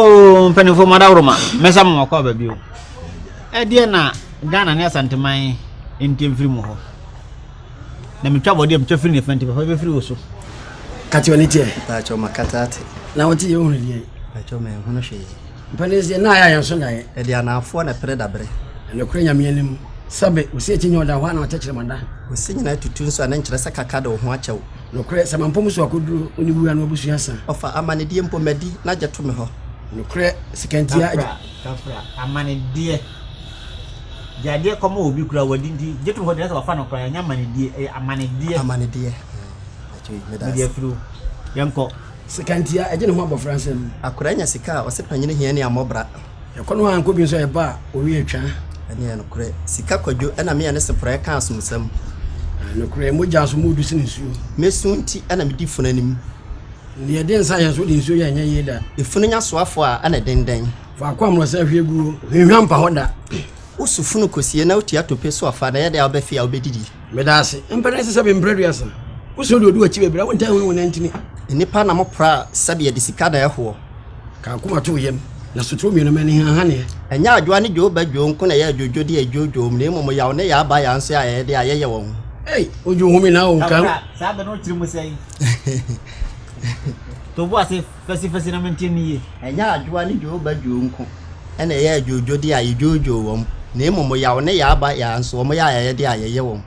Oo mpanimfoɔ mo adaworoma mɛsa mo makɔ aba bio. Ɛdeɛ na Ghana ne Asanteman nti mfiri mu hɔ. Na metwa bɔdeɛ metwa firi nifa nti papa bɛfiri wo so. Kate w'ani teɛ. Mpakyɛw makata ate. Na wote yɛ wohunu deɛ. Mpakyɛw manhunu hwee. Mpanin sɛ na ayɛ a yɛn so daeɛ. Ɛde anaafoɔ na ɛpere dabere. Nokorɛ Nyame anim. Sɛbe wo se akyi nyɛ ɔda hɔ a na ɔtɛkyerɛma da. Wo se nyinaa tutu nso a na nkyerɛ sɛ kaka de wo ho akyɛ wo. Nokorɛ, sɛ mampɔ mu so akoduro, wo ne wura no abusua sa. Ɔfa amanedeɛ mpo madi na gye to me hɔ. Nokorɛ, sika ntia agya. Kafra, kafra, amanedeɛ. Gye adeɛ kɔma obi koraa wadi nti gye to hɔ deɛ sɛ wafa no koraa ɛnyɛ amanedie, ɛyɛ amanedeɛ. Amanedeɛ. Mede afiri wo. Yɛnkɔ. Sika ntia ɛgye ne ho abɔfra nsam. Akwadaa nya sika a, ɔse panyini hiani ammɔ bra. Yɛkɔ no a ankɔ bi nso a yɛba a owi atwa. Ɛno yɛ nokorɛ. Sika kwadwo ɛna me ɛne seporɛ ka asomsɛm. Nokorɛ, mogya nso mu du sene nsuo. Mesu nti ɛna medi funu anim. Deɛ ɛde nsa yɛ nso wode nsuo yɛ a ɛnyɛ yie da. Efunu nya soafoɔ a ɛna ɛdendɛn. Faako a mmorɔsa hwie guo, hwinhwa mpa hɔ da. Wosu funu kɔsie na wotua tope so ɔfa na ɛyɛ dɛn a wobɛ fie a wobɛdidi. Meda ase. Mpɛ na ɛsɛ sɛ mempere aduasa. Wosuro deɛ ɔdi w'akyi bebree a, wontaa nhunu wo nantini. Nnipa na mopra a sɛbe yɛde sika na ɛhoɔ. Ka akoma to wo yam, na sotoro mmienu ma ani hanhaneɛ. Ɛnyɛ adwoa ne dwoo ba dwoo nko na ɛyɛ adwodwo de adwoodwoo mu na mmom yaw ne yaa ba yaa nso a ɛyɛ de a yɛyɛ wɔn. Ei, odwo home na o, ka. Kafra, saa bɛ no wokyerɛ mu sɛn? To bo ase fasifasi na mentie no yie. Ɛnyɛ adwoa ne dwoo ba dwoo nko na ɛyɛ adwodwo de a yɛdwoodwoo wɔn, na mmom yaw ne yaa ba yaa nso wɔyɛ ayɛyɛde a yɛyɛ wɔn.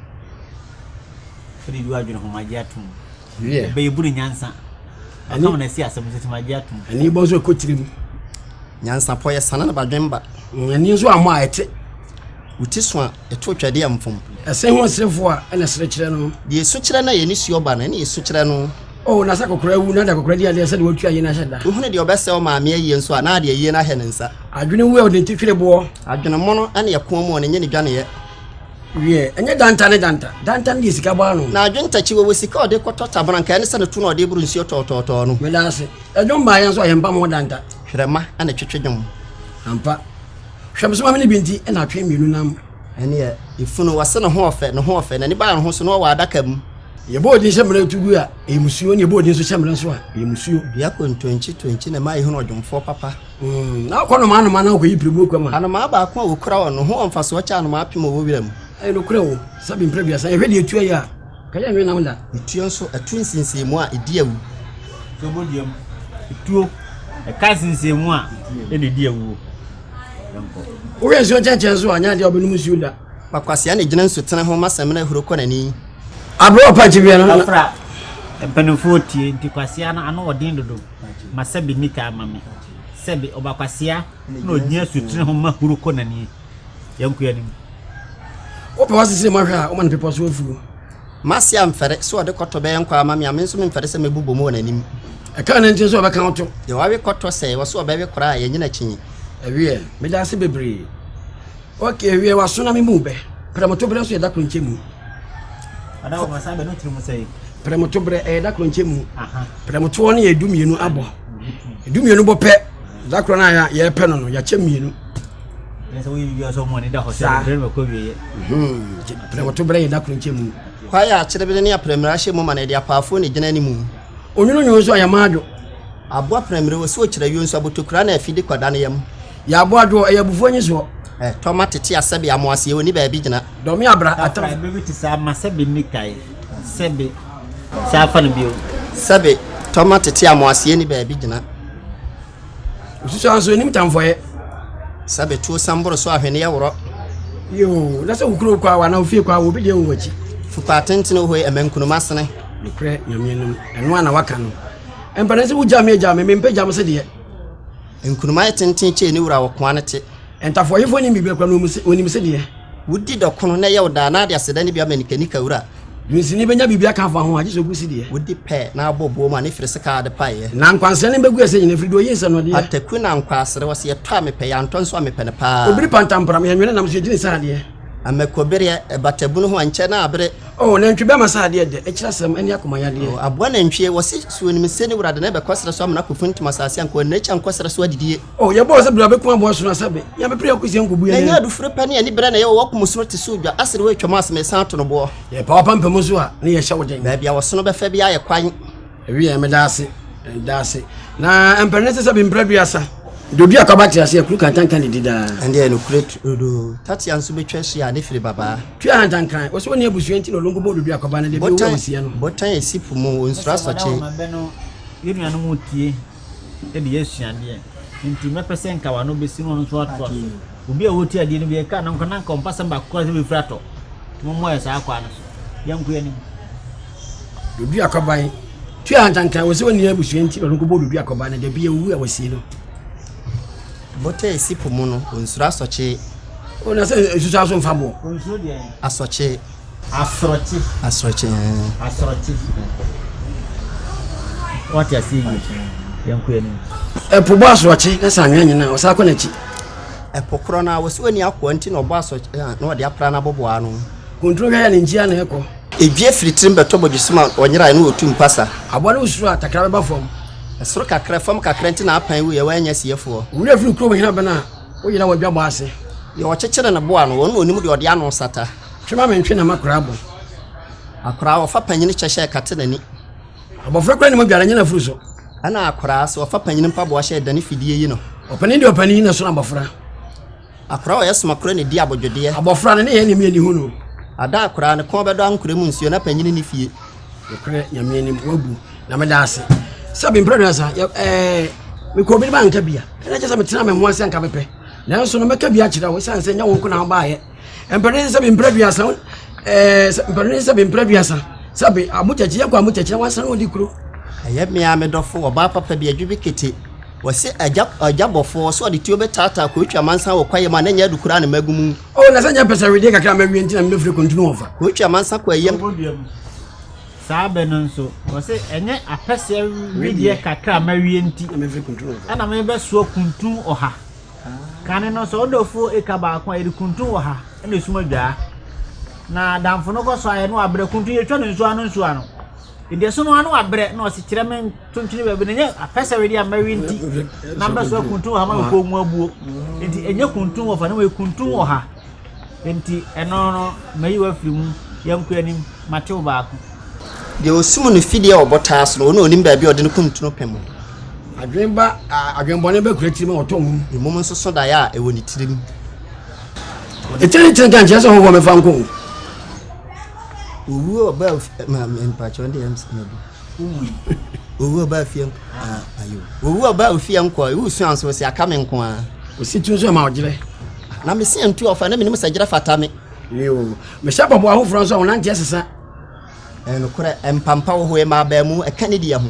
Wode bi w'adwene ho magye atom. Wiɛ. Ɛbɛyɛ bu ne nyansa. Ɔka wɔn asi asɛm nso magye atom. Ani bɔ nso ɛkɔ tirim. Nyansapɔ yɛ sane na badwemba. Ani nso ammɔ a ɛte. Wo ti so a, ɛto twɛdeɛ mfom. Ɛse ho serefoɔ a, ɛna sere kyerɛ no. Deɛ ɛsu kyerɛ no a yɛn nisuo ba no, ɛne yɛsu kyerɛ no. Oh, na sɛ akɔkora awu na de akɔkora di adeɛ sɛdeɛ watua ayie no ahyɛ da. Wohunu deɛ ɔbɛsɛe wo maame ayie nso a, na ade ayie no ahɛ ne nsa. Adwene wu a ɔde ne ti twere boɔ. Adwene mono ne ɛkoɔ mu ɔno nyɛ ne dwaneɛ. Wiɛ, ɛnyɛ danta ne danta. Danta no deɛ sika bɔ ano. Na adwene takyi wɔwɔ sika a ɔde kɔtɔ tabona nka ɛne sɛ ne to na ɔde boro nsuo tɔɔtɔɔtɔɔ no. Meda ase. Ɛdwom baeɛ nso a yɛmpam ho danta. Hwerɛma na ɛtwetwe dwom. Ampa. Hwɛ me so ma me ne bi nti na atwe mmienu nam. Ɛneɛ efunu wɔse ne ho ɔfɛ ne ho ɔfɛ n'ani baa ne ho so na ɔwɔ adaka mu. Yɛbɔ odin hyɛ mmara tu gu a ɛyɛ musuo ne yɛbɔ odin nso hyɛ mmara nso a ɛyɛ musuo. Dua kontonkyi tonkyi na ɛma yɛhunu ɔdwomfoɔ papa. Mm, na wokɔ nomaa nomaa na wokɔyi pirebuo kwa mu a. Anomaa baako a wɔkura wɔn no ho wɔ mfasoɔ kyɛ anomaa apem a wɔwɔ wira mu. Ɛyɛ nokorɛ o, sɛbe mprɛ aduasa yɛhwɛ deɛ ɛtua yi a, ka yɛnwe nam da. Etuo nso, ɛto nsinsiemu a, ɛdi awu. Sobo dua mu, etuo, ɛka nsinsiemu a, ɛna ɛdi awuo. Yɛnkɔ. Wohwɛ nsuo nkyɛnkyɛn so a, nyɛ adeɛ a wobɛnom nsuo da. Kwakwasea na ɛgyina nsutene ho ma samina ahuro kɔ n'ani. Aberɛ a ɔpa akyi wia no. Afra, mpanimfoɔ tie nti kwasea no ano ɔden dodo ma sɛbe nika ama me. Sɛbe ɔba kwasea na ɔgyina nsutene ho ma huro kɔ n'ani. Yɛnkɔ anim. Wopɛ w'asesere mu ahwɛ a, woma no bepɔ so afuo. M'ase amfɛre sɛ ɔde kɔtɔ bɛyɛ nkwa ama me a, me nso memfɛre sɛ mɛbobɔ mu wɔ n'anim. Ɛka nantin sɛ ɔbɛka wo to. Deɛ wawe kɔtɔ sɛe, ɔse ɔbɛwe koraa a, yɛnyina kyinyi. Ɛweɛ, meda ase bebree. Ok, ɛweɛ, w'aso na memu bɛ. Prɛmotoberɛ nso yɛ da koro nkyɛmu. Prɛmotoberɛ, ɛyɛ da koro nkyɛmu. Prɛmotoɔ no yɛ 12 abɔ. 12 bɔ pɛ, da koro no a yɛrepɛ no no, yɛakyɛ mmienu. Saa. Prɛmotoberɛ yɛ da koro nkyɛmu. Kwaeɛ a akyerebene ne aprɛmire ahyɛ mu ma no, ɛde apaafoɔ na ɛgyina anim. Onwononwono nso a yɛma adwo. Aboa prɛmire, wɔ sɛ ɔkyerɛ ayuo nso, abotokura na afi de kɔda ne yam. Yɛ aboa adwo, ɛyɛ abufuo nyisoɔ. Ɛtɔ ma tete a sɛbe amoaseɛ, ɔnni baabi gyina. Dɔme abra, atamfo. Afra, bɛ bi te saa ma sɛbe nni kae, sɛbe, saa fa no bio. Sɛbe, tɔ ma tete amoaseɛ nni baabi gyina. Osusua nso enim tamfɔyɛ. Sɛbe tuo san boro so ahweneɛ worɔ. Yoo, na sɛ wo kuro kɔ awa na wo fie kɔ awa obi deɛ wɔ w'akyi. Fukwa tentene wɔ hɔ yi ɛmɛ nkunuma sene. Nokorɛ Nyame anim, ɛno a na waka no. Ɛmpa ne sɛ wogya me agya me, mempɛ gya me se deɛ. Nkunuma yɛ tenten kyɛn ne wura wɔ koa no te. Ntafoɔyefoɔ nim biribi koraa na wɔnim se deɛ. Wodi dɔkono na ɛyɛ wo daa na ade aseda no bi ama nikanika wura. Dunsini bɛnya biribi aka afa ho a, gye sɛ ɔgu sedeɛ. Wodi pɛ na abɔ boɔ mu a, ne firi sekaa ade paeɛ. Na nkwansra no bɛgu ɛsɛ nyina, firi deɛ ɔyi nsɛnɔdeɛ. Pataku na nkwaasere, wɔse yɛtɔ a mepɛ, yɛantɔ nso a mepɛ no paa. Obiri pantampram, yɛnwene nam so, yɛgye ne sɛ adeɛ. Amakobereɛ, ɛbata bunu ho a, nkyɛ na abere. Oh, nantwi bɛma sɛ adeɛ dɛ, ɛkyerɛ asɛm ne akoma yadeɛ. Oh, aboa nantwie, wɔse sɛ onim sɛ ne wura de no bɛkɔ serɛ so amena akɔfuntum asase a, anka wanna akyi ankɔ serɛ so adidie. Oh, yɛbɔɔ sɛ bere a bɛkum aboa sono a sɛbe, yɛn bɛpere akɔsi nkobu yɛn. Na ɛnyɛ adufuro pɛ ne aniberɛ na ɛyɛ wɔ wɔkum sono te sɛ odwa, asere wɔ atwam ase mesan ato no boɔ. Yɛpa w'apampam nso a, ne yɛhyɛ wo den. Baabi a wɔsono bɛfa biara yɛ kwan. Ɛwiɛ, meda ase, meda ase. Na mpanin sɛ sɛbe mprɛ aduasa. Dodu akɔba te ase akuru kantanka ne di daa. Ɛnde ɛyɛ nokorɛ turodoo. Tatea nso bɛtwa asu a ne firi babaa. Tua ahantankran, wɔ sɛ ɔnni abusua nti na ɔlongo bɔ dodu akɔba no deɛ bi owura ɔsia no. Botan a ɛsi po mu, ɔnsuro asɔkye. Mabɛ no, yɛn nuanom retie de yɛ asuadeɛ nti mɛpɛ sɛ nka w'ano bɛsi na ɔno nso atoa so. Obi a ɔretie adeɛ no bi ɛka no nka na nka ɔmpa sɛm baako koraa sɛ bɛfiri atɔ. Nti mommɔ yɛ saa kwaa no so. Yɛnkɔ anim. Dodu akɔban tua ahantantan wɔ sɛ ɔnni abusua nti na ɔno nkɔbɔ dodu akɔban no da bi awuwu a wɔasie no. Bɔtɔ a ɛsi po mu no, ɔnsuro asɔkye. O na sɛ nsusu aso mfa boɔ. Ɔnsuro deɛ. Asɔkye. Asorɔkye. Asorɔkye ɛɛ. Asorɔkye. Wate aseɛ yie. Yɛnkɔ anim. Ɛpo bɔ asorɔkye na sɛ anwea nyina a, ɔsan kɔ n'akyi. Ɛpo korɔ no ara, wɔsi ɔnni akoa nti na ɔbɔ asorɔkye a na ɔde apra n'aboboa ano. Kuntunu hwɛ yɛ ne nkyia na ɛkɔ. Edwie firi tirim bɛtɔ bɔdwesɛ mu a ɔnyeraeɛ na ɔtu mpasa. Aboa no suro a, takra bɛba fam. Ɛsoro kakra, fam kakra nti na apan wuiɛ, wannya siefoɔ. Wo werɛ firi kurom hene abɛn a, woyera w'adwabɔ ase. Deɛ ɔkyekyere ne boa no, ɔno na ɔnim deɛ ɔde ano sata. Twe ma mentwe na m'akora abɔ. Akoraa, ɔfa panyini kyɛ hyɛ kate n'ani. Abɔfra koraa nim adware, nyɛ n'afuru so. Ɛna akoraa, sɛ ɔfa panyini mpaboa hyɛ dane fidie yi no. Ɔpanin deɛ ɔpanin na ɛsono abɔfra. Akoraa a ɔyɛ somakora na ɛdi abodwodeɛ. Abɔfra no ne yɛn nim yɛn hu no. Ada akoraa ne kɔn bɛdɔ ankorɛ mu nsuo na panyini ne fie. Nokorɛ Nyame anim wabu na meda ase sɛ mprɛ duasa yɛ ɛɛ mekɔ obi de ba nka bia ɛna kyɛ sɛ metena me ho ase anka mepɛ nanso no mɛka bi akyerɛ wo ɛsiane sɛ nyɛ wo nko na wobaayɛ mpɛne sɛ mprɛ duasa ɛɛ mpɛne sɛ mprɛ duasa sɛ be amokyakyi yɛkɔ amokyakyi na wasan ɔdi kuro. Ɛyɛ me ara me dɔfo, ɔbaa papa bi, adwo bi kete. Wɔse agya agya bɔfoɔ, ɔse ɔde tuo bɛtaataa Kootwi amansan wɔ kwaeɛ mu a na ɛnyɛ adu koraa na magu mu. Oh, na sɛ nyɛ pɛ sɛ wedeɛ kakra mawie nti na mebɛfiri kontunu ɔfa. Kootwi amansan kɔ ayam. Saa bɛ no nso, wɔse ɛnyɛ apɛsɛ wedeɛ kakra mawie nti ɛna mebɛsoa kuntun ɔha. Kane no, sɛ wodɔ afuo eka baako a, yɛde kuntun ɔha na esum adwaa. Na adamfo no kɔsɔ ayɛ no wabrɛ kuntun yɛtwa no nsuo ano nsuo ano. Deɛ so no ano wabrɛ na ɔse kyerɛ me tontwene baabi no nyɛ apɛsɛ wede a mɛwe nti na mbɛsoa kuntun wɔ ha ma mekɔ mu abuo nti ɛnyɛ kuntun wɔ fa na wɔyɛ kuntun wɔ ha nti ɛno no mayi wafiri mu yɛnkɔ anim matew baako. Deɛ ɔsum no fidie a ɔbɔ taa so no, ɔno na ɔnim baabi a ɔde ne kuntunu pem. Adwene ba adwenbɔne ba kura tirim a ɔtɔ nwom. Mmom nso so daeɛ a ɛwɔ ne tirim. Etiri ne tiri nka nkyerɛ sɛ hɔhoɔ mɛfa nko. Owuo ɔbaa ma mpakyɛw deɛ ɛm sɛ bi. Owu ɔbaa fie ayo. Owu ɔbaa ofie nkɔ, ewu sua nso sɛ aka me nko ara. Osi tu nso ɛma ɔgyerɛ. Na me se ntu ɔfa na menim sɛ gyerɛ fata me. Yoo, mehyɛ bɔbɔ ahoforɔ nso a wɔnante asesa. Ɛyɛ nokorɛ, mpampa wɔ hɔ, ɛma abaamu, ɛka ne deɛ ho.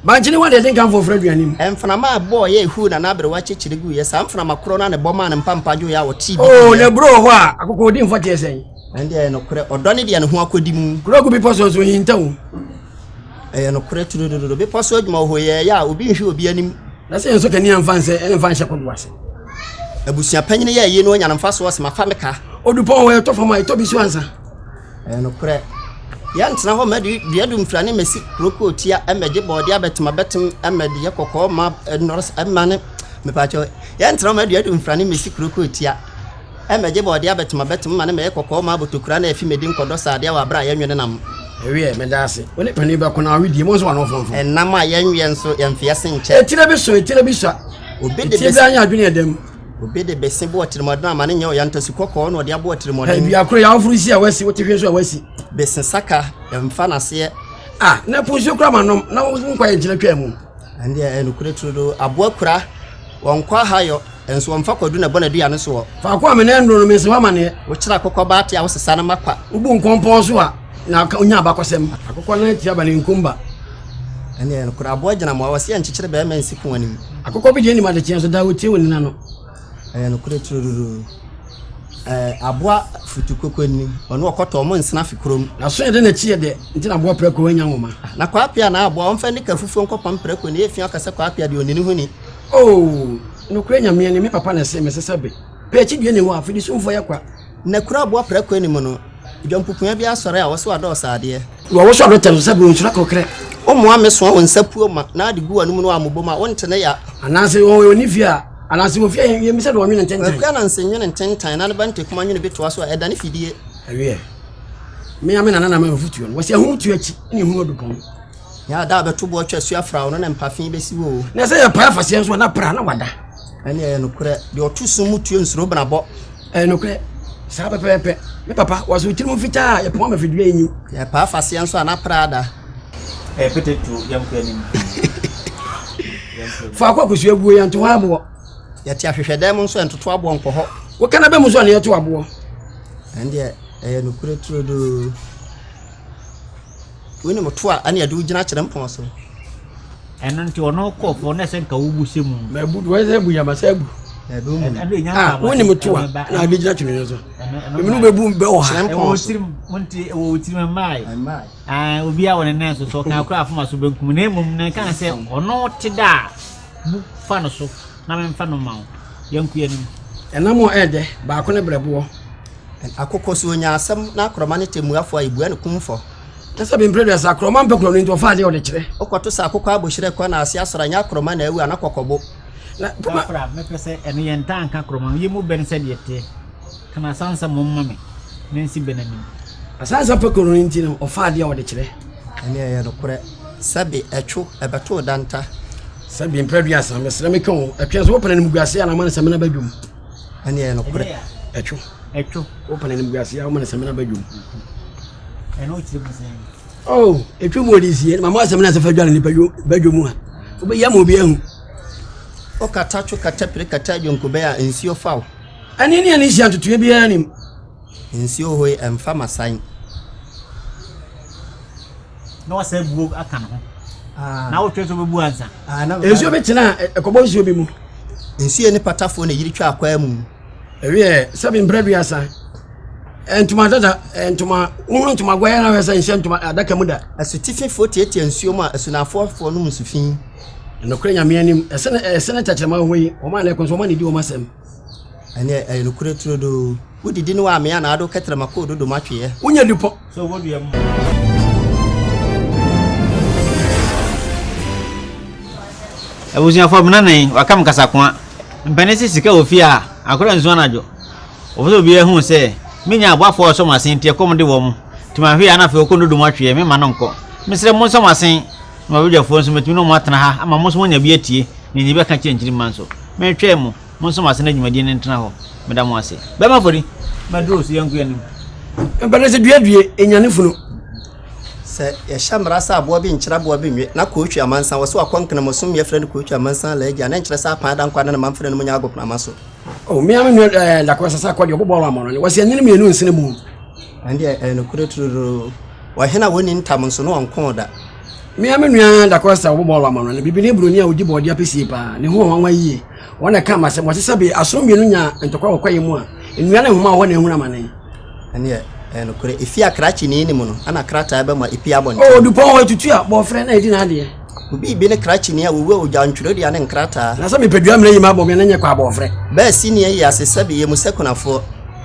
Bankye ne hɔ deɛ ɛde nkamfoɔ fra aduane mu. Mframa a ɛbɔeɛ a ɛhuu Nana Aberewa kyekyere guiɛ, saa mframa korɔ no ara na ɛbɔ maa ne mpampa dwoeɛ a ɔtee bi Oo, guiɛ. na aburo wɔ hɔ a, akokɔ ɔdi mfɔteɛ sɛn? Ɛnde ɛyɛ nokorɛ, ɔdɔ ne deɛ ne ho akɔdi mu. Kuro gu bepɔ so nso ɔhinta o. Ɛyɛ nokorɛ turudurudu, bepɔ so adwuma wɔ hɔ yɛɛyɛ a, obi nhwɛ obi anim. Na sɛ yɛnsɔ kanea mfa nsɛ mfa nhyɛ kodoɔ ase. Abusua panyin yɛ ayie na onya no mfasoɔ ɔse mafa me ka. Odupɔn wɔ ɛtɔ fam a ɛtɔ bi so ansa. Ɛyɛ nokorɛ. Yɛntena hɔ mma dua dumfira ne mmɛsi kuro kootia mmɛgye bɔɔdeɛ abɛtem abɛtem mmɛdeɛ kɔkɔɔ ma nnɔres mma ne mepaakyɛw yɛntena hɔ mma dua dumfira ne mmɛsi kuro kootia mmɛgye bɔɔdeɛ abɛtem abɛtem ma ne mmɛyɛ kɔkɔɔ ma abotokura na afi mɛdi nkɔdɔ saadeɛ wɔ aberɛ a yɛnwe ne nam. Ɛwiɛ, meda ase. Wo ne panin bɛko na awe die, mo nso wano fɔnfɔn. Ɛnam a yɛnweɛ nso yɛmfeɛ se nkyɛ. Etire bi so, etire bi sua. Obi de Etie biara nyɛ adwene ɛda mu. Obi de bese bɔ atirimɔden ama ne nyɛ ɔya ntasu kɔkɔɔ na ɔde abɔ atirimɔden. Dua koro yɛ awoforo si a wasi, wote hwe nso a wasi. Bese saka, ɛmfa n'aseɛ. Ah, na po nsuo kora ma nom, na wo nkwa yɛ nkyene twaa mu. Ɛndeɛ ɛyɛ nokorɛ turodoo. Aboa kura, wɔnkɔ ahayɔ, nso wɔmfa kwadu na ɛbɔ n'aduane soɔ. Faako a me nan nnuro no, mensi hɔ amaneɛ. Wokyere akokɔ ba ate a, wosesa no ma kwa. Wobu nkɔmpɔn so a, na wonya abakɔsɛm. Akokɔ nan tia ba ne nkumba. Ɛndeɛ ɛyɛ nokorɛ. Aboa gyina mmoa, wɔse yɛnkyekyere barima nsi ko anim. Akokɔ bi deɛ nim adekyeɛ nso daa ɔtie onini ano. Ɛyɛ nokorɛ turodoo. Ɛɛ aboa futu koko ni, ɔno ɔkɔtɔ ɔmo nsena fi kurom. N'aso yɛ dɛ n'akyi yɛ dɛ nti na aboa prako anya nwoma. Na Kwaapea na aboa, ɔmfa nika fufuo nkɔpam prako na ɛyɛ fi aka sɛ Kwaapea deɛ ɔnni ne ho ni. Oh, nokorɛ Nyame ni, me papa na ɛsee me sɛ sɛbe pɛ akyi dua ni hɔ a, fidisumfoɔ yɛ kwa. Na kuro aboa prako anim no, dwampupua bi asɔre a ɔso adɔɔso adeɛ. Na ɔwoso adɔtɛ nso sɛ bere onsuro akokrɛ. Wommoa me soa wo nsa puo ma na ade gu w'anom no ammobom a, wonte ne ya. Anaase wɔn ɔnni fie a, anaase wɔ fie a yɛmmisa deɛ ɔnwene ntentan. Kwaku Ananse nwene ntentan na ne ba Ntekuma nwene bi toa so a, ɛdane fidie. Ɛweɛ, me ara me nana na ama me afotuo no, wɔse ahum tu akyi na ehunu ɔdupɔn. Nyɛ ada a bɛto boɔ twa su afra wo no na mpafe bɛsi wo o. Na sɛ yɛpae afaseɛ nso a na pra na wada. Ɛne ɛyɛ nokorɛ, deɛ ɔto sum mu tue nsuro benabɔ. Ɛyɛ nokorɛ, saa pɛpɛɛpɛ. Me papa, wɔso wo tirim fitaa a, yɛpoma ma fidua enyi. Yɛpaa faseɛ nso a, na prada. Ɛyɛ pete tu, yɛnkɔ anim. Faako a kosua guo, yɛnto hɔ aboɔ. Yɛte ahwehwɛdan mu nso, yɛntoto aboɔ nkɔ hɔ. Woka na bɛ mu nso a, na yɛto aboɔ. Ɛndeɛ, ɛyɛ nokorɛ turodoo. Wonim to a, ɛne yɛde wo gyina kyerɛ mpɔn so. Ɛno nti ɔno kɔɔ fɔ na ɛsɛ nka wobu hyɛ mu. Mabu wɔyɛ sɛ bu yama sɛ abu. Ah, wonim to a na ade gyina twene no so. Mene wobɛbu bɛ wɔ ha. Ɛwɔ tirim, wonti ɛwɔ tirim mmae. Ah, obi a wɔ ne nan so so ɔka akora afoma so benkum na mmom na ɛka sɛ ɔno te da a bu fa no so na memfa no ma wo. Yɛnko anim. Ɛnam a ɛyɛ dɛ baako ne brɛboɔ. Akokɔ so onya asɛm na akorɔma ne tɛmmuafoɔ a ebua no kumfɔ. Na sɛ mprɛ duasa akorɔma mpɛ korɔ no nti ɔfa adeɛ ɔde kyerɛ. Wokɔto sɛ akokɔ abohyerɛ kɔ na ase asɔre a nyɛ akorɔma na awu ana kɔkɔbo. Na poma. Kafra, mɛpɛ sɛ ɛno yɛntaa nka akorɔma no, yɛmmu bɛ no sɛdeɛ ɛteɛ. Ka no asansa mmom ma me, na ɛnsi bɛ no anim. Asansa pɛ korɔ no nti no ɔfa adeɛ ɔde kyerɛ. Ɛne ɛyɛ nokorɛ. Sɛbe ɛtwo, ɛbɛto danta. Sɛbe mprɛ duasa, mesrɛ meka o, ɛtwe nso wopɛ no animguaseɛ anaa ma no samina badwam. Ɛne ɛyɛ nokorɛ. Ɛtwo. Ɛtwo. Wopɛ no animguaseɛ a woma no samina badwam. Ɛno kyerɛ mu sɛn? Oh, ɛtwo mu ɔde sie. Mama asɛm no asɛ fa dware nipa badwam a. Wobɛyi ama obi ahu. Wokata two kata pire kata adwonkobɛn a nsuo fa wo. Ɛne ne ɛne hyia ntotoeɛ biara nim. Nsuo hoi ɛmfa masan. Na wasɛ buo aka ne ho. Na wotwe sɛ wobɛbu ansa. Nsuo bi tena a ɛkɔbɔ nsuo bi mu. Nsuo ne patafoɔ na yiri twa akwaa mu. Ɛwiɛ sɛbi mprɛ duasa. Ntoma dada ntoma wohunu ntoma guayɛ na sɛ nhyɛ ntoma adaka mu da. Asutififoɔ tiatia nsuo mu a asunafoɔfoɔ nom nsu fi. Nokorɛ Nyame anim ɛsene ɛsene tɛkyerɛma wɔ hɔ yi wɔn a na ɛkɔ nso wɔn a na ɛdi wɔn asɛm. Ɛneɛ ɛyɛ nokorɛ turodoo. Wodidi ne woamee anaa wode wo kɛtrɛma kɔ ododom atweeɛ. Wonya dupɔ. Sɛ wɔ dua mu. Abusuafoɔ me nana yi waka me kasakoa. Mpanin se sika wɔ fie a akora nsu anadwo. Wɔpɛ sɛ obiara hu sɛ menya aboafoɔ a wɔsɔ m'asen nti ɛkɔm de wɔn. Nti mahwɛ a na afei wɔkɔ nnodo mu atweɛ memma no nkɔ. Mesrɛ mo monsɔ m'asen na m'abadwafoɔ nso matumi ne wɔn atena ha ama mo nso moanya bi atie na nea ɛbɛka kyerɛ nkyirimma nso. Meretwɛn mo. Monsɔ m'ase na dwumadie no ntena hɔ. Meda mo ase. Bɛma afɔri. Maduro so yɛnkɔ anim. Mpɛn sɛ dua due, enya ne funu. Sɛ yɛhyɛ mmara sɛ aboa bi nkyere aboa bi nwe, na kootwi amansan, wɔse wakɔ nkenamosom yɛfrɛ no kootwi amansan alaaji a, na ɛnkyerɛ sɛ apan adankwa ne ne mamfrɛ no mu nyɛ agoprama so. Oh, me ara me nua eh, Dakwa Sasa kɔ deɛ ɔbɔbɔ wɔn amɔnɔne. Wɔsi ɛnyini mmienu nsene mu. Ɛndeɛ ɛyɛ nokorɛ tururuu. Ɔhene a wɔnni ntam nso no ɔnkoo da. Me ara me nua Dakwa Sasa ɔbɔbɔ wɔn amɔnɔne. Bibini buroni a ɔdi bɔɔde apɛsie paa. Ne ho wɔ nwanwa yie. Wɔn na ɛka m'asɛm. Wɔse sɛbe asono mmienu nya ntɔkwa wɔ kwaeɛ mu a, nnua ne nhoma wɔ hɔ na ehunu amane. Ɛneɛ, ɛyɛ nokorɛ. Efie a krakyeni nni mu no, ɛna krataa ba mu a epue abɔnten. O dupɔn hɔ etutu a, bɔɔfrɛ na edi n'adeɛ. Obi bi ne krakyeni a owu a ogyaw ntwerɛdua ne nkrataa. Na sɛ mepɛ dua mmerɛ yi m'abɔ me a, na nyɛ kwa abɔɔfrɛ. Bɛɛ sini ayi ase sɛbe yɛ mu sɛ kunafoɔ.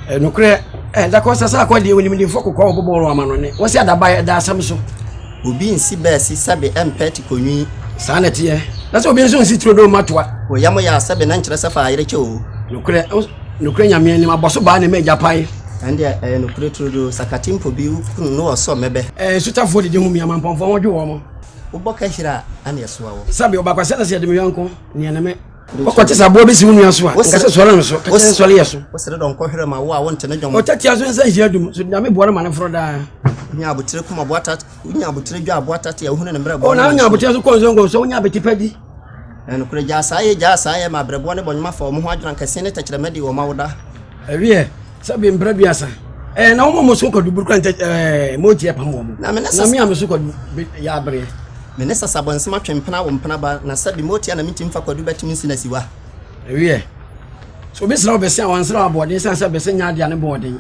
Ɛyɛ nokorɛ, ɛ, da koro sɛ sɛ akɔ deɛ onimdefoɔ kokoa wɔ bɔbɔ wɔ amanɔne, wɔsi adaba ɛda asɛm so. Obi nsi bɛɛsi sɛbe ɛmpɛ tikonwi. Saa na ɛteɛ, na sɛ obi nso nsi turodoo mma toa. Wo yam yɛ a sɛbe na nkyerɛ sɛ fa ayere kyɛ o. Nokorɛ, nokorɛ Nyame anim, abɔso baa na ɛma agya pae. Ɛndeɛ ɛyɛ nokorɛ turodoo, sakate mpo bi wo kunu no ɔsɔ mmɛbɛ. Ɛɛ, sutafoɔ didi ho mia, mampɔnfoɔ ho dwo wɔn. Wobɔ kahiri a, ɛna ɛsoa wo. Sɛbe ɔbakwasia na sɛ yɛde me yɔnko, neɛ ne me. Wokɔte sɛ aboa bi si wo nua so a, nka sɛ sɔre no so, ka kyerɛ sɔre yɛ so. Wosere dɔnkɔ hwerɛ ma wo a wonte ne dwom. Ɔtatia so nsa nhyia dum, so Nyame boa no ma no foro daa. Wonya abotire kum aboa tate, wonya abotire dwa aboa tate a wohunu ne mmerɛ bɔ. Na wonya abotire so kɔ nso nkɔ so, wonya abete pa di. Ɛnokorɛ gyaa saa yɛ gyaa saa yɛ ma abrɛboɔ ne bɔnwoma fa wɔn ho adwene ankɛse ne tɛkyerɛma di wɔn awoda. Ɛwiɛ sɛbi mprɛ duasa ɛɛ na wɔn a wɔn so kɔdu burukura ntɛ ɛɛ moti ɛpam wɔn. Na me ne na me a me so kɔdu yɛ abereɛ. Me ne sasabɔnsam atwe mpena wo mpena ba na sɛbi moti a na mentumi mfa kwadu bɛtem nsi na siwa. Ɛwiɛ sɛ obi srɛ wo bese a wɔnsrɛ wo aboɔden sane sɛ bese nyɛ adeɛ a ne bɔ ɔden.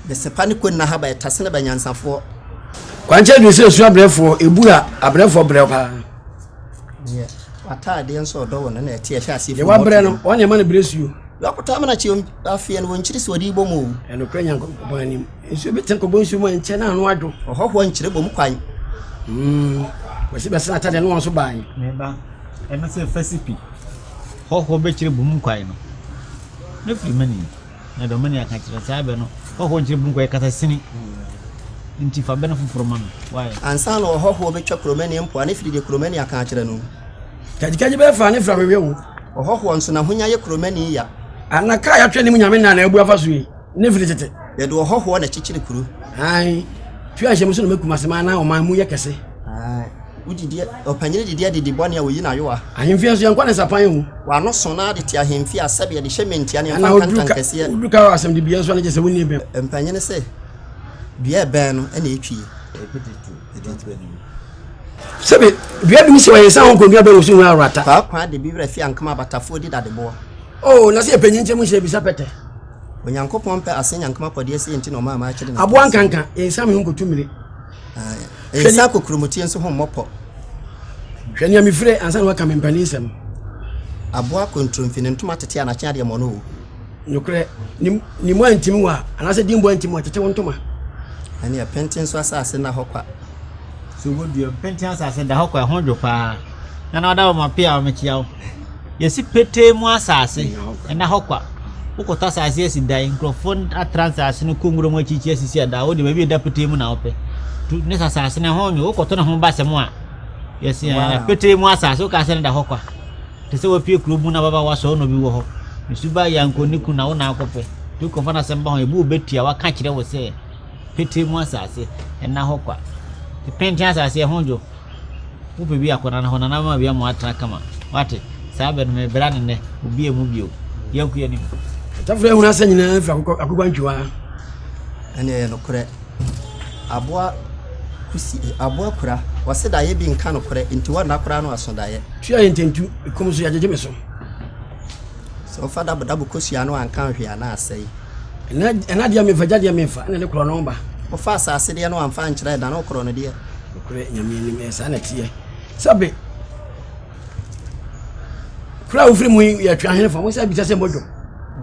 Bese pa ne konna ha ba ɛtase ne ba nyansafoɔ. Kwankyɛn duru sɛ esu abrɛfoɔ ebu a abrɛfoɔ brɛ paa. Deɛ w'ataadeɛ nso ɔdɔ wo no na ɛte ɛhyɛ aseɛ Deɛ wabrɛ no wɔn na ɛma no brɛ suo. Deɛ wakoto amena kyi afeɛ no wɔnkyiri sɛ ɔde bɔ mu o. Ɛnokorɛ Nyankopɔn anim nsuo bi tene kɔbɔ nsuo mu a nkyɛ na ano adwo. Ɔhɔhoɔ nkyerɛ bɔ mu kwan. Mm, wɔsi bɛsena atadeɛ ne wɔn nso bae. Meba, ɛno sɛ fasipi. Hɔhoɔ bɛkyerɛ bɔ mu kwan no. Ne firi mani. Na deɛ ɔmani aka kyerɛ saa bɛ no, hɔhoɔ nkyerɛ bɔ mu kwan kasa sini. Nti fa bɛ no foforɔ ma me. Why? Ansa na ɔhɔhoɔ bɛtwa kuromani mpoa ne firi deɛ kuromani aka akyerɛ no. Kagyikagyi bɛfa ne fira hwehwɛ wo. Ɔhɔhoɔ nso, n'ahonya yɛ kuromani ya. Ana kaa yɛatwerɛ ne mu nyame nna na abu afa so yi ne firi tete. Yɛde ɔhɔhoɔ na ɛkyekyere kuro. Ae, tua nhyɛmu so na mɛkum asɛm na ɔman mu yɛ kɛse. Ae, wodidi, ɔpanyini didi adidi bɔne a wɔyi n'ayowa. Ahemfie nso yɛnkɔ ne nsapan o. W'ano so na ade te ahemfie a sɛbe yɛde hyɛ mmentia ne yɛmfa nka ntankɛseɛ. Woduru ka asɛmdibea nso a na kyerɛ sɛ wonni bɛn. Mpanyini se, dua ɛbɛn no na ɛtwie. Sɛbe dua dum sɛ ɔyɛ nsa ho nkonnwa bɛn osu ho awurata. Kwaakwa de bi werɛ fi ankama abatafoɔ di dadeboɔ. Oh, na sɛ yɛpɛ nyinkyɛ mu hyɛ bisa pɛtɛ. Onyankopɔn pɛ ase nyankoma pɔdeɛ sei nti na ɔmaa maakyere na. Aboa nkanka, yɛnsa me ho nkotu mmire. Nsa kokurumutie nso ho mmɔ pɔ. Hwɛ nea mefire ansa na waka me mpanin nsɛm. Aboa kontromfi ne ntoma tete a n'akye adeɛ mmɔ no o. Nokorɛ, ne mu antim wo a, anaasɛ dimbo antim wo a, tete wo ntoma. Ɛneɛ penten so asase nna hɔ kwa. So wodua mpenten asase da hɔ kwa, ɛho dwo paa. Nana ɔda wɔ ma pia mekyia wo. Yɛsi petee mu asase ɛna hɔ kwa. Wokɔtɔ asase asi dan, nkurɔfoɔ atra nsase no kɔ nwura mu akyikyi asisi adan, wode baabi ɛda petee mu na wopɛ. Tu ne asase no ɛho nwo, wokɔtɔ ne ho ba sɛm a, yɛsi petee mu asase, woka sɛ no da hɔ kwa. Te sɛ wapue kuro mu na baba wasɔre na obi wɔ hɔ. Ne suba yɛ anko ne kun na wo na akɔpɛ. Tu kɔfa no asɛm ba ho, ebi wo bɛtua, waka kyerɛ wo sɛ petee mu asase ɛna hɔ kwa. Penten asase ɛho dwo. Wopɛ bi akɔ nana hɔ, nana bɛma bi ama atena kama. Wate? Saa bɛ no mebra no nnɛ, obi emu bio. Yɛnkɔ yɛn anim. Ataforo ahunu asa nyinaa firi akokɔ akokɔ antwiwa. Ɛne ɛyɛ nokorɛ. Aboa kusi aboa kura wɔse daeɛ bi nka nokorɛ nti wɔnna koraa no aso daeɛ. Tua yɛ ntɛntu ekum so yɛagyegye me so. Sɛ wofa dabodabo kosua no anka nhwee a na asɛe. Ɛna ɛna deɛ memfa gya deɛ memfa ɛna ne korɔ no ba. Wofa asase deɛ no amfa ankyerɛ ɛdane wo korɔ no deɛ. Nokorɛ Nyame anim ɛyɛ saa na ɛteɛ. Sɛbe kuro a wofiri mu yi yɛ Tweahene fa, wɔn sɛ bisa sɛ mmɔdwom.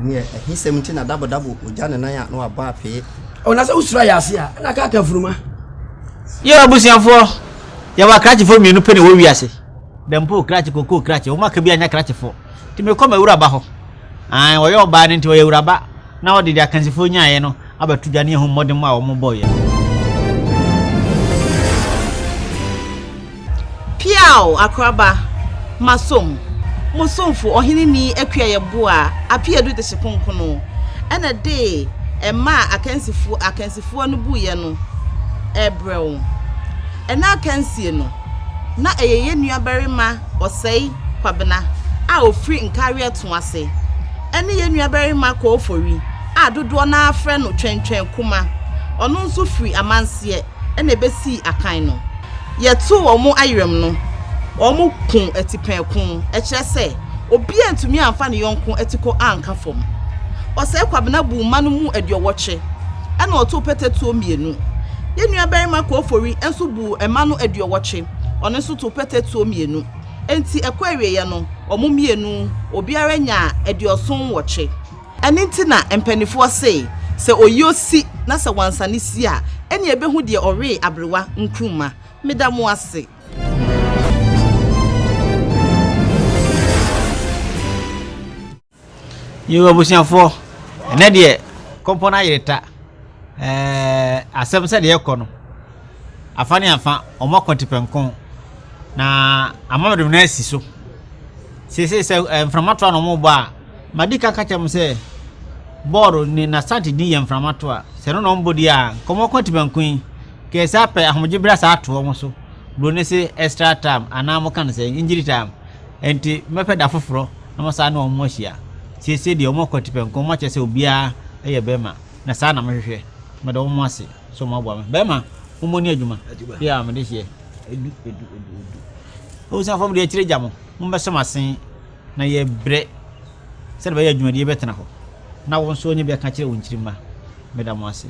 Neɛ ahisɛm nti na dabodabo ogya ne nan a na wabɔ apee. Ɔ na sɛ wosuro ayɛ ase a ɛna aka aka funuma. Yɛ abusuafoɔ, yɛwɔ akrakyefoɔ mmienu pɛ na ɛwɔ wiase. Dɛmpo krakye, kokoo krakye, wɔn aka bi anyɛ krakyefoɔ. Nti mekɔ m'awuraba hɔ. Ae, ɔyɛ ɔbaa no nti ɔyɛ awuraba na ɔde deɛ akansifoɔ nyaeɛ no abɛto dwa ne yɛhu mmɔdemmɔ a wɔbɔeɛ no. Piaw, Akoraba, masom, mo somfo Ɔhene Nii Akua Yeboah Apeadu Dehye Kronkron na de mma a akansifoɔ akansifoɔ no buiɛ no rebrɛ wo. Ɛna akansie no, na ɛyɛ yɛn nuabarima Ɔsɛe Kwabena a ɔfiri Nkareɛ To ase ne yɛn nuabarima Kɔɔfori a dodoɔ no ara frɛ no Twɛntwɛn Kuma, ɔno nso firi Amanseɛ na ɛbɛsii akan no. Yɛtoo wɔn ayerɛm no, wɔkoo atipɛn ko, kyerɛ sɛ, obiara antumi amfa ne yɔnko atikɔ anka fam. Ɔsɛe Kwabena buu mma no mu aduɔwɔtwe, ɛnna ɔtoo pɛtɛ tuo mmienu. Yɛn nuabarima Kofori nso buu mma no aduɔwɔtwe, ɔno nso too pɛtɛ tuo mmienu. Enti ɛkɔɔ awieeɛ no, wɔn mmienu, obiara nyaa 78. Ɛno nti na mpaninfoɔ se, sɛ oyio si na sɛ wansane si a, ɛnneɛ ɛbɛhu deɛ ɔwee aberewa nkruma. Meda mo ase. Yo abusuafoɔ, ɛnɛ deɛ kɔmpɔ no ayere ta. Ɛɛ asɛm sɛ deɛ ɛkɔ no, afa ne afa, wɔn akɔ tipɛnko na ama mede no asi so. Seesei sɛ eh, mframa toa na wɔn bɔ a, madi kan ka kyerɛ mo sɛ bɔɔl ne n'asante din yɛ mframa toa. Sɛ ɛno na wɔn bɔ di a, nkɔmɔ kɔ tipɛnko yi, kɛse apɛ ahomegye bere asa ato wɔn so. Buroni se extra time anaa mo ka no sɛ injury time. Enti mɛpɛ da foforɔ na masan ne wɔn ahyia. Seesei deɛ wɔakɔ atipɛnko, wɔakyerɛ sɛ obiara yɛ barima, na saa na mehwehwɛ. Meda wɔn ase sɛ wɔaboa me. Barima, mommɔ ni adwuma. Yɛ a mede hyeɛ. Edu, edu, edu, edu. Abusuafoɔ mede akyire gya mo. Mommɛsɔ m'asen na yɛbrɛ sɛdeɛ ɛbɛyɛ adwumadie bɛtena hɔ. Na wo nso woanya bi aka akyerɛ wo nkyirimma. Meda mo ase.